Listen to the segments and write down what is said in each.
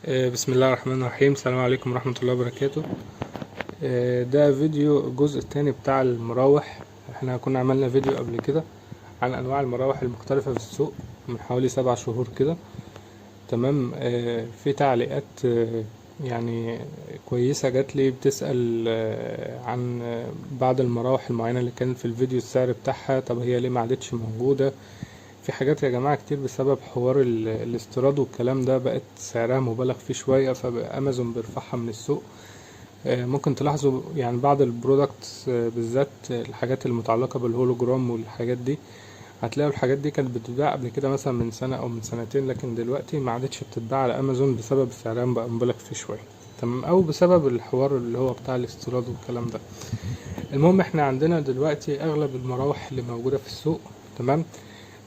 بسم الله الرحمن الرحيم. السلام عليكم ورحمة الله وبركاته. ده فيديو الجزء الثاني بتاع المراوح. احنا كنا عملنا فيديو قبل كده عن انواع المراوح المختلفة في السوق من حوالي 7 شهور كده، تمام. في تعليقات يعني كويسة جات لي بتسأل عن بعض المراوح المعينة اللي كانت في الفيديو، السعر بتاعها، طب هي ليه ما عادتش موجودة. في حاجات يا جماعة كتير بسبب حوار الاستيراد والكلام ده بقت سعرها مبالغ فيه شوية، فأمازون بيرفعها من السوق. ممكن تلاحظوا بعض ال products، بالذات الحاجات المتعلقة بالهولوجرام والحاجات دي، هتلاقوا الحاجات دي كانت بتتباع قبل كده مثلا من سنة أو من سنتين، لكن دلوقتي ما عادتش بتتباع على أمازون بسبب سعرها بقى مبالغ فيه شوية، تمام، أو بسبب الحوار اللي هو بتاع الاستيراد والكلام ده. المهم احنا عندنا دلوقتي أغلب المراوح اللي موجودة في السوق، تمام.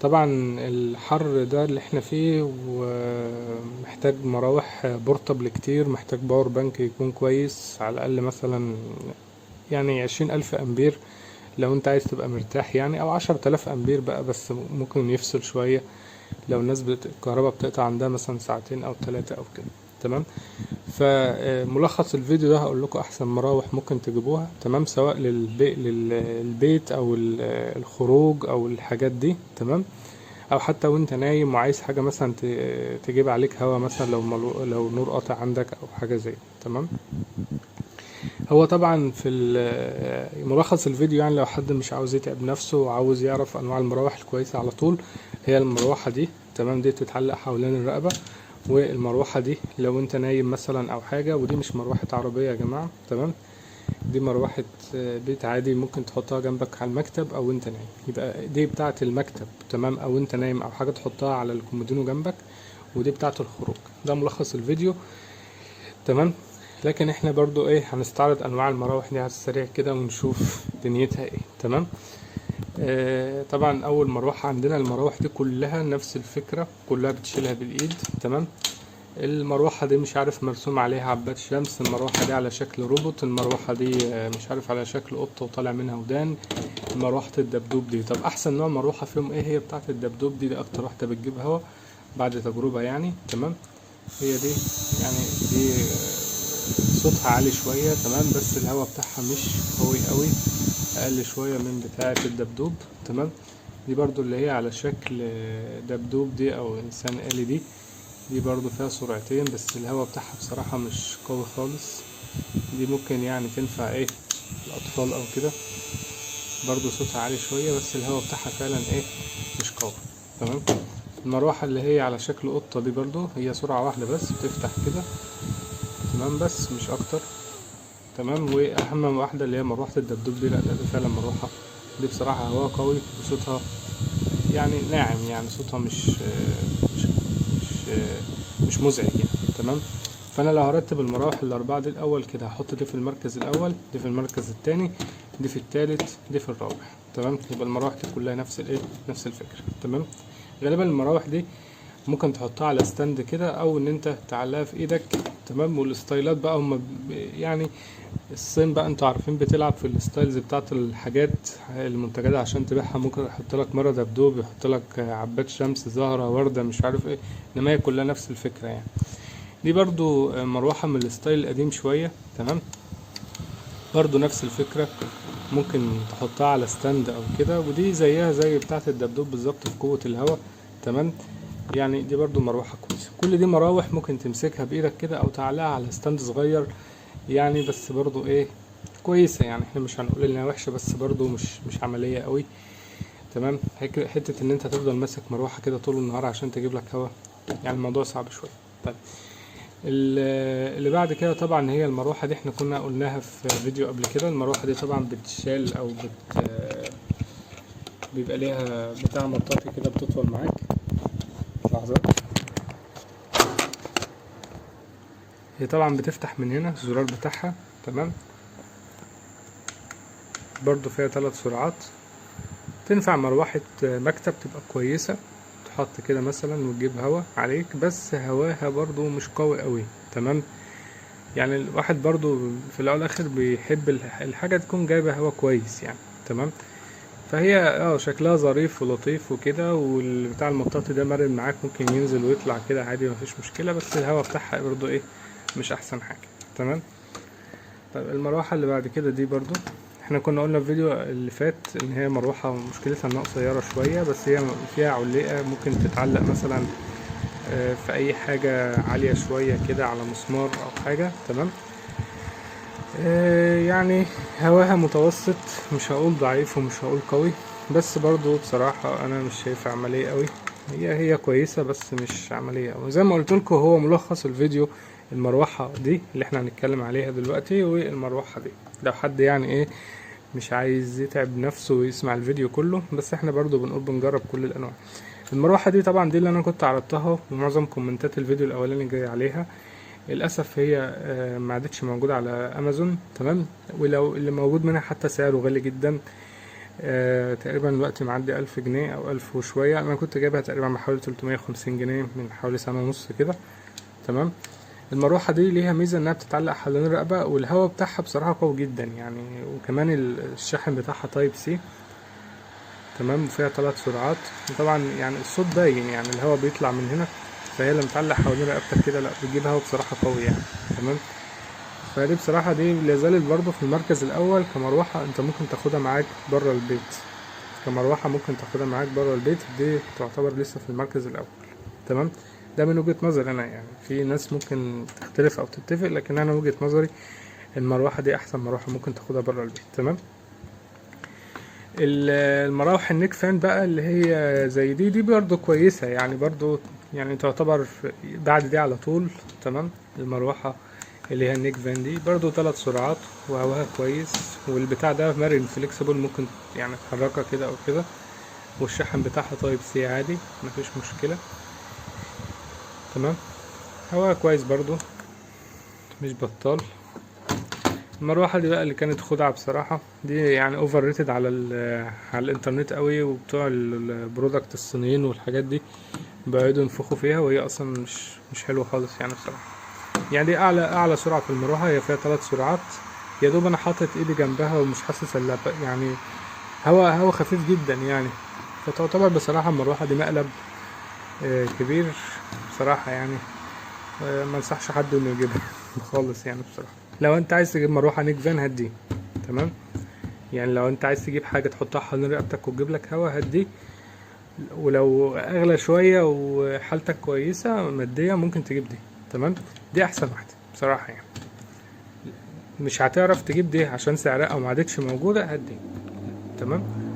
طبعا الحر ده اللي احنا فيه ومحتاج مراوح portable كتير، محتاج power bank يكون كويس على الأقل مثلا 20,000 أمبير لو انت عايز تبقى مرتاح او 10,000 أمبير بقى، بس ممكن يفصل شوية لو الناس الكهرباء بتقطع عندها مثلا ساعتين أو 3 أو كده، تمام. فملخص الفيديو ده هقول لكم أحسن مراوح ممكن تجيبوها، تمام، سواء للبيت أو الخروج أو الحاجات دي، تمام، أو حتى وانت نايم وعايز حاجة مثلا تجيب عليك هوا مثلا لو نور قاطع عندك أو حاجة زي كده، تمام. هو طبعا في ملخص الفيديو لو حد مش عاوز يتعب نفسه وعاوز يعرف انواع المراوح الكويسه على طول، هي المروحه دي، تمام، دي بتتعلق حوالين الرقبه، والمروحه دي لو انت نايم مثلا او حاجه، ودي مش مروحه عربيه يا جماعه، تمام، دي مروحه بيت عادي ممكن تحطها جنبك على المكتب او انت نايم، يبقى دي بتاعه المكتب، تمام، او انت نايم او حاجه تحطها على الكومودينو جنبك، ودي بتاعه الخروج. ده ملخص الفيديو، تمام. لكن احنا برضو هنستعرض انواع المراوح دي على السريع كده ونشوف دنيتها ايه، تمام. طبعا اول مروحة عندنا، المراوح دي كلها نفس الفكرة، كلها بتشيلها بالايد، تمام. المروحة دي مش عارف مرسوم عليها عباد شمس، المروحة دي على شكل روبوت، المروحة دي مش عارف على شكل قطة وطالع منها ودان، مروحة الدبدوب دي. طب احسن نوع مروحة فيهم ايه؟ هي بتاعة الدبدوب دي، دي اكتر واحدة بتجيب هوا بعد تجربة يعني، تمام. هي دي دي صوتها عالي شوية، تمام، بس الهوا بتاعها مش قوي قوي، اقل شوية من بتاعة الدبدوب، تمام. دي برضو اللي هي على شكل دبدوب دي او انسان آلي دي، دي برضو فيها سرعتين بس الهوا بتاعها بصراحة مش قوي خالص، دي ممكن تنفع الاطفال او كده، برضو صوتها عالي شوية بس الهوا بتاعها فعلا مش قوي، تمام. المروحة اللي هي على شكل قطة دي برضو هي سرعة واحدة بس، بتفتح كده، تمام، بس مش اكتر، تمام. واهم واحدة اللي هي مروحة الدبدوب دي، لا ده فعلا مروحة دي بصراحة هواها قوي وصوتها ناعم، صوتها مش مزعج تمام. فانا لو هرتب المراوح الاربعة دي الاول كده، هحط دي في المركز الاول، دي في المركز الثاني، دي في الثالث، دي في الرابع، تمام. يبقى المراوح دي كلها نفس الفكرة، تمام. غالبا المراوح دي ممكن تحطها على stand كده او ان انت تعلقها في ايدك، تمام. والستايلات بقى هم الصين بقى انتوا عارفين بتلعب في ال styles بتاعت الحاجات المنتجات عشان تبيعها، ممكن يحط لك مرة دبدوب، يحط لك عباد شمس، زهرة، وردة، مش عارف ايه، انما هي كلها نفس الفكرة. دي برضو مروحة من ال style القديم شوية، تمام، برضو نفس الفكرة، ممكن تحطها على stand او كده، ودي زيها زي بتاعت الدبدوب بالظبط في قوة الهواء، تمام. دي برضو مروحة كويسة. كل دي مراوح ممكن تمسكها بإيدك كده أو تعلقها على stand صغير بس برضو كويسة، احنا مش هنقول إنها وحشة، بس برضو مش عملية قوي، تمام. حتة إن أنت تفضل ماسك مروحة كده طول النهار عشان تجيب لك هوا، الموضوع صعب شوية. اللي بعد كده طبعا هي المروحة دي، احنا كنا قلناها في فيديو قبل كده. المروحة دي طبعا بتشال أو بيبقى ليها بتاع مطاطي كده بتطول معاك. لحظة، هي طبعا بتفتح من هنا الزرار بتاعها، تمام، برضو فيها 3 سرعات. تنفع مروحة مكتب تبقى كويسة، تحط كده مثلا وتجيب هوا عليك، بس هواها برضو مش قوي قوي، تمام. الواحد برضو في الأول والآخر بيحب الحاجة تكون جايبة هوا كويس تمام. فهي شكلها ظريف ولطيف وكده، والبتاع المطاطي ده مرن معاك، ممكن ينزل ويطلع كده عادي مفيش مشكلة، بس الهواء بتاعها برضو ايه مش احسن حاجة. تمام. طيب المروحة اللي بعد كده دي برضو احنا كنا قلنا في الفيديو اللي فات ان هي مروحة مشكلتها انها قصيرة شوية، بس هي فيها علقة ممكن تتعلق مثلا في اي حاجة عالية شوية كده على مسمار او حاجة. تمام. يعني هواها متوسط، مش هقول ضعيف ومش هقول قوي، بس برضو بصراحة انا مش شايفها عملية قوي. هي كويسة بس مش عملية قوي. زي ما قلت لكم هو ملخص الفيديو المروحة دي اللي احنا هنتكلم عليها دلوقتي والمروحة دي، لو حد يعني ايه مش عايز يتعب نفسه ويسمع الفيديو كله، بس احنا برضو بنقول بنجرب كل الانواع. المروحة دي طبعا دي اللي انا كنت عرضتها ومعظم كومنتات الفيديو الاولاني جاي عليها، للاسف هي ما عادتش موجودة على امازون. تمام. ولو اللي موجود منها حتى سعره غالي جدا، تقريبا الوقت معدي 1000 جنيه او 1000 وشوية. انا كنت جايبها تقريبا بحوالي 350 جنيه من حوالي سنة ونص كده. تمام. المروحة دي ليها ميزة انها بتتعلق حوالين الرقبة، والهواء بتاعها بصراحة قوي جدا يعني، وكمان الشاحن بتاعها Type C. تمام. وفيها 3 سرعات، وطبعا يعني الصوت باين، يعني الهواء بيطلع من هنا، فهي لما تعلق حوالين رقبتك كده لا بتجيب هواء بصراحة قوي يعني. تمام. فدي بصراحة دي لازالت برضو في المركز الأول كمروحة انت ممكن تاخدها معاك برا البيت، كمروحة ممكن تاخدها معاك برا البيت، دي تعتبر لسه في المركز الأول. تمام. ده من وجهة نظري أنا، يعني في ناس ممكن تختلف أو تتفق، لكن أنا وجهة نظري المروحة دي أحسن مروحة ممكن تاخدها برا البيت. تمام. المراوح ال neck fan بقى اللي هي زي دي، دي برضو كويسة يعني، برضو يعني تعتبر بعد دي على طول. تمام. المروحة اللي هي ال neck fan دي برضو 3 سرعات وهواها كويس، والبتاع ده مرن flexible، ممكن يعني تحركها كده او كده، والشحن بتاعها Type C عادي مفيش مشكلة. تمام. هواها كويس برضو مش بطال. المروحة دي بقى اللي كانت خدعة بصراحة، دي يعني overrated على الانترنت قوي، وبتوع ال product الصينيين والحاجات دي بيقعدوا ينفخوا فيها، وهي اصلا مش حلوة خالص يعني بصراحة. يعني دي اعلى سرعة في المروحة، هي فيها 3 سرعات، يا دوب انا حاطط ايدي جنبها ومش حاسس الا يعني هوا خفيف جدا يعني. فتعتبر بصراحة المروحة دي مقلب كبير بصراحة يعني، ما انصحش حد انه يجيبها خالص يعني بصراحة. لو انت عايز تجيب مروحة neck fan هات دي. تمام. يعني لو انت عايز تجيب حاجة تحطها حوالين رقبتك وتجيب لك هوا هات دي، ولو اغلى شوية وحالتك كويسة مادية ممكن تجيب دي. تمام. دي احسن واحدة بصراحة يعني، مش هتعرف تجيب دي عشان سعرها او ما عادتش موجودة، هات دي. تمام.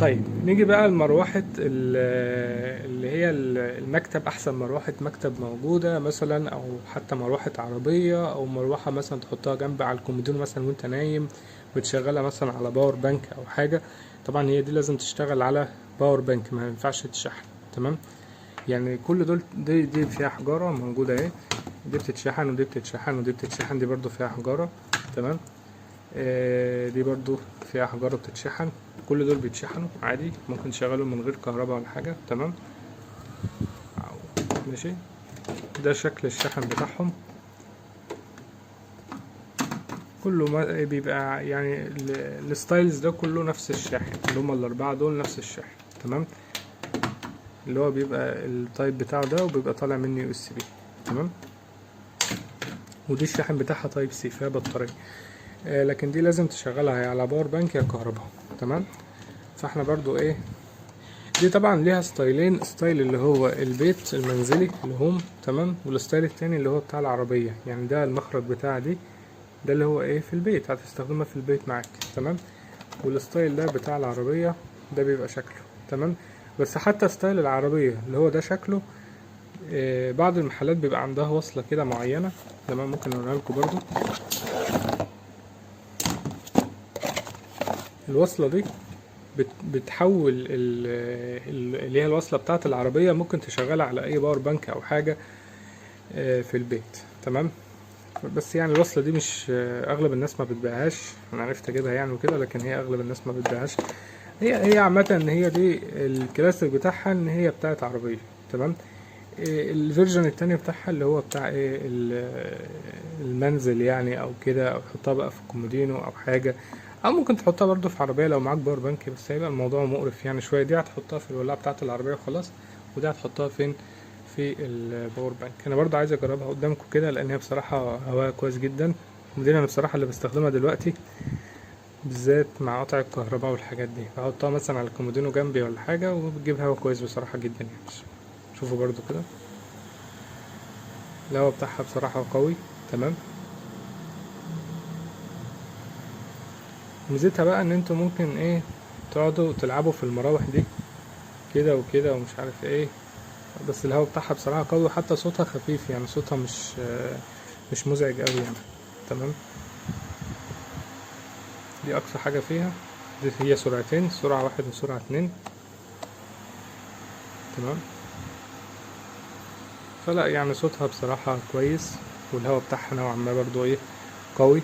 طيب نيجي بقى لمروحة اللي هي المكتب، احسن مروحة مكتب موجودة مثلا، او حتى مروحة عربية، او مروحة مثلا تحطها جنب على الكومودينو مثلا وانت نايم، وتشغلها مثلا على power bank او حاجة. طبعا هي دي لازم تشتغل على power bank، ما ينفعش تشحن. تمام. يعني كل دول دي فيها حجارة موجودة اهي، دي بتتشحن ودي بتتشحن ودي بتتشحن، دي برضو فيها حجارة. تمام. دي برضو فيها حجارة بتتشحن، كل دول بيتشحنوا عادي، ممكن تشغلهم من غير كهرباء ولا حاجة. تمام. ماشي. ده شكل الشحن بتاعهم كله، ما بيبقى يعني ال styles ده كله نفس الشاحن، اللي هما الأربعة دول نفس الشاحن. تمام. اللي هو بيبقى ال type بتاعه ده، وبيبقى طالع منه USB. تمام. ودي الشاحن بتاعها Type C، فيها بطارية، لكن دي لازم تشغلها يا على power bank يا كهرباء. تمام. فاحنا برضو ايه، دي طبعا ليها ستايلين، style اللي هو البيت المنزلي ال home، تمام، وال style التاني اللي هو بتاع العربية، يعني ده المخرج بتاع دي، ده اللي هو ايه في البيت هتستخدمها في البيت معاك. تمام. وال style ده بتاع العربية ده بيبقى شكله. تمام. بس حتى style العربية اللي هو ده شكله، بعض المحلات بيبقى عندها وصلة كده معينة. تمام. ممكن اوريها لكم برضو. الوصلة دي بتحول اللي هي الوصلة بتاعت العربية، ممكن تشغلها على اي power bank او حاجة، في البيت. تمام. بس يعني الوصلة دي مش، اغلب الناس ما بتبيعهاش، انا عرفت اجيبها يعني وكده، لكن هي اغلب الناس ما بتبيعهاش. هي عامة ان هي دي الكلاسيك بتاعها، ان هي بتاعت عربية. تمام. ال version التاني بتاعها اللي هو بتاع ايه، المنزل يعني او كده، او تحطها بقى في الكومودينو او حاجة، او ممكن تحطها برضو في عربية لو معاك power bank، بس هيبقى الموضوع مقرف يعني شوية. دي هتحطها في الولاعة بتاعة العربية وخلاص، ودي هتحطها فين؟ في ال power bank. انا برضو عايز اجربها قدامكم كده لان هي بصراحة هواها كويس جدا، ودي انا بصراحة اللي بستخدمها دلوقتي بالذات مع قطع الكهرباء والحاجات دي، بحطها مثلا على الكومودينو جنبي ولا حاجة وبتجيب هوا كويس بصراحة جدا يعني. شوفوا برضو كده الهوا بتاعها بصراحة قوي. تمام. ميزتها بقى ان انتوا ممكن تقعدوا تلعبوا في المراوح دي كده وكده ومش عارف ايه، بس الهوا بتاعها بصراحة قوي، وحتى صوتها خفيف يعني، صوتها مش مزعج قوي يعني. تمام. دي اقصى حاجة فيها، دي هي سرعتين، سرعة 1 وسرعة 2. تمام. فلا يعني صوتها بصراحة كويس، والهوا بتاعها نوعا ما برضو قوي.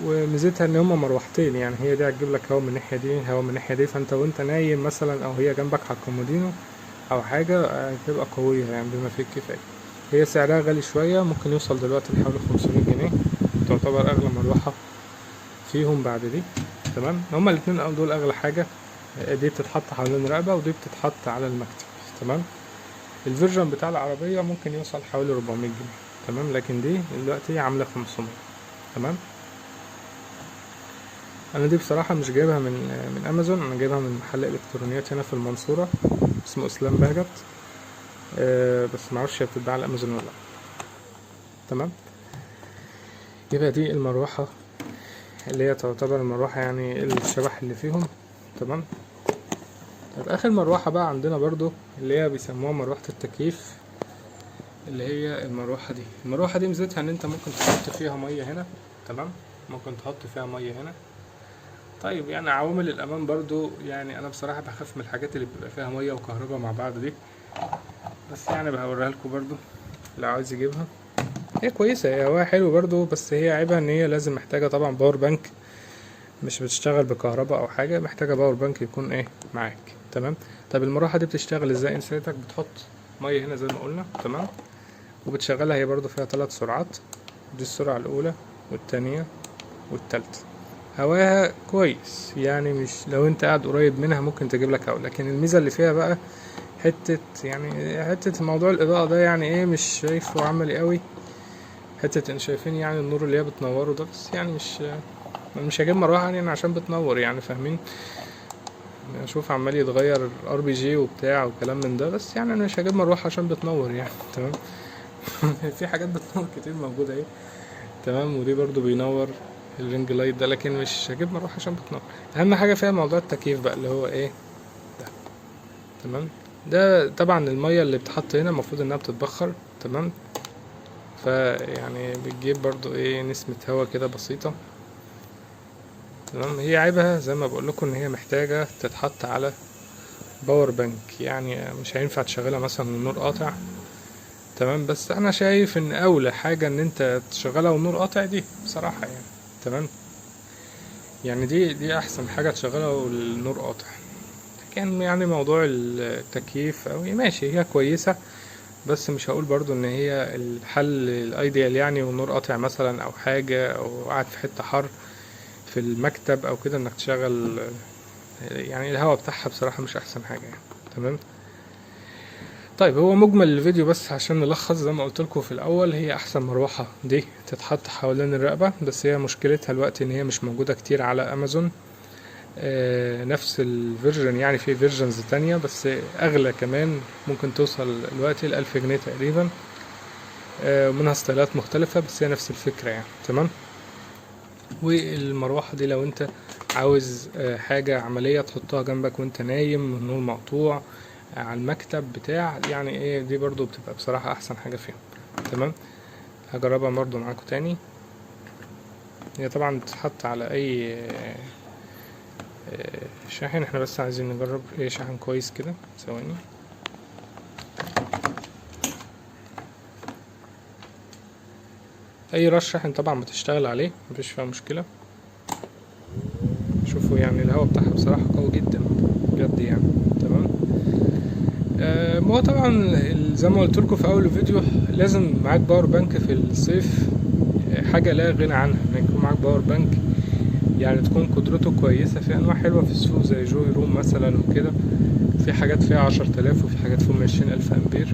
وميزتها ان هما مروحتين يعني، هي دي هتجيب لك هوا من الناحية دي، هوا من الناحية دي، فانت وانت نايم مثلا او هي جنبك على الكومودينو او حاجة هتبقى قوية يعني بما فيه الكفاية. هي سعرها غالي شوية، ممكن يوصل دلوقتي لحوالي 500 جنيه، تعتبر اغلى مروحة فيهم بعد دي. تمام. هما الاتنين دول اغلى حاجة، دي بتتحط حوالين الرقبة ودي بتتحط على المكتب. تمام. ال version بتاع العربية ممكن يوصل حوالي 400 جنيه. تمام. لكن دي دلوقتي عاملة 500. تمام. انا دي بصراحة مش جايبها من امازون، انا جايبها من محل الكترونيات هنا في المنصورة اسمه اسلام بهجت، بس معرفش هي بتتباع على امازون ولا لا. تمام. يبقى دي المروحة اللي هي تعتبر المروحة يعني الشبح اللي فيهم. تمام. طب اخر مروحة بقى عندنا برضو اللي هي بيسموها مروحة التكييف، اللي هي المروحة دي. المروحة دي ميزتها ان انت ممكن تحط فيها مية هنا. تمام. ممكن تحط فيها مية هنا. طيب يعني عوامل الامان برضو، يعني انا بصراحة بخاف من الحاجات اللي بيبقى فيها مية وكهرباء مع بعض دي، بس يعني بوريها لكم برضو لو عايز يجيبها. هي كويسة، هي هواها حلو برضو، بس هي عيبها ان هي لازم محتاجة طبعا power bank، مش بتشتغل بكهرباء او حاجة، محتاجة power bank يكون معاك. تمام. طب المروحة دي بتشتغل ازاي؟ انت سيادتك بتحط مية هنا زي ما قلنا. تمام. وبتشغلها، هي برضو فيها 3 سرعات، دي السرعة الأولى والتانية والتالتة. هواها كويس يعني، مش لو انت قاعد قريب منها ممكن تجيب لك هوا، لكن الميزة اللي فيها بقى حتة موضوع الإضاءة ده، يعني مش شايفه عملي قوي، حتة ان شايفين يعني النور اللي هي بتنوره ده، بس يعني مش هجيب مروحة يعني عشان بتنور يعني، فاهمين؟ اشوف عمال يتغير RGB وبتاع وكلام من ده، بس يعني انا مش هجيب مروحة عشان بتنور يعني. تمام. في حاجات بتنور كتير موجودة اهي. تمام. ودي برضو بينور ال ring light ده، لكن مش هجيب مروحة عشان بتنور. اهم حاجة فيها موضوع التكييف بقى اللي هو ايه ده. تمام. ده طبعا المية اللي بتحط هنا المفروض انها بتتبخر. تمام. فيعني بتجيب برضو نسمة هوا كده بسيطة. تمام. هي عيبها زي ما بقول لكم ان هي محتاجة تتحط على power bank، يعني مش هينفع تشغلها مثلا والنور قاطع. تمام. بس انا شايف ان اولى حاجة ان انت تشغلها والنور قاطع دي بصراحة يعني. تمام. يعني دي احسن حاجة تشغلها والنور قاطع. كان يعني موضوع التكييف او ماشي، هي كويسة، بس مش هقول برضو ان هي الحل الايديال يعني، والنور قاطع مثلا او حاجة، او قاعد في حتة حر في المكتب او كده، انك تشغل يعني الهواء بتاعها بصراحة مش احسن حاجة يعني. تمام. طيب هو مجمل الفيديو بس عشان نلخص زي ما قلت لكم في الاول، هي احسن مروحة دي تتحط حوالين الرقبة، بس هي مشكلتها الوقت ان هي مش موجودة كتير على امازون. نفس ال version يعني، في versions تانية بس اغلى كمان، ممكن توصل الوقت ل1000 جنيه تقريبا، ومنها ستايلات مختلفة، بس هي نفس الفكرة يعني. تمام. والمروحة دي لو انت عاوز حاجة عملية تحطها جنبك وانت نايم والنور مقطوع، على المكتب بتاع يعني ايه، دي برضو بتبقى بصراحة احسن حاجة فيهم. تمام. هجربها برضو معاكم تاني. هي طبعا بتتحط على اي شاحن، احنا بس عايزين نجرب ايه شاحن كويس كده. ثواني. اي رش شاحن طبعا بتشتغل عليه، مفيش فيها مشكلة. شوفوا يعني الهواء بتاعها بصراحة قوي جدا بجد يعني. تمام. هو طبعا زي ما قلت لكم في اول الفيديو، لازم معاك power bank في الصيف، حاجة لا غنى عنها ان يكون معاك power bank. يعني تكون قدرته كويسة. في انواع حلوة في السوق زي Joyroom مثلا وكده، في حاجات فيها 10,000 وفي حاجات فيهم 20,000 امبير.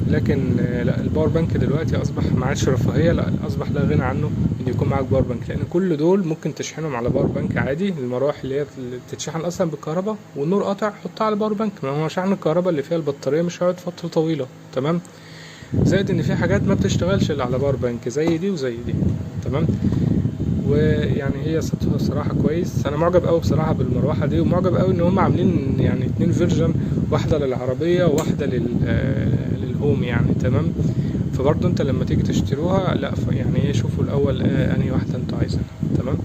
لكن لا، ال power bank دلوقتي اصبح ما عادش رفاهية، لا اصبح لا غنى عنه ان يكون معاك power bank، لان كل دول ممكن تشحنهم على power bank عادي. المراوح اللي هي اللي بتتشحن اصلا بالكهرباء والنور قاطع حطها على power bank، ما هو شحن الكهرباء اللي فيها البطارية مش هيقعد فترة طويلة. تمام. زائد ان في حاجات ما بتشتغلش الا على power bank زي دي وزي دي. تمام. ويعني هي صوتها صراحة كويس، انا معجب قوي بصراحة بالمروحة دي، ومعجب قوي ان هم عاملين يعني 2 version، واحدة للعربية وواحدة لل home يعني. تمام. فبرضه انت لما تيجي تشتروها لا يعني ايه، شوفوا الاول انهي واحدة انتوا عايزينها. تمام.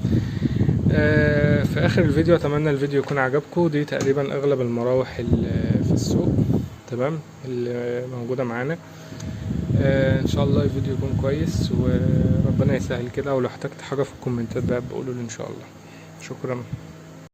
في اخر الفيديو اتمنى الفيديو يكون عجبكم. دي تقريبا اغلب المراوح اللي في السوق، تمام، اللي موجودة معانا. ان شاء الله الفيديو يكون كويس وربنا يسهل كده، ولو احتجت حاجة في الكومنتات بقى بقولوا لي ان شاء الله. شكرا.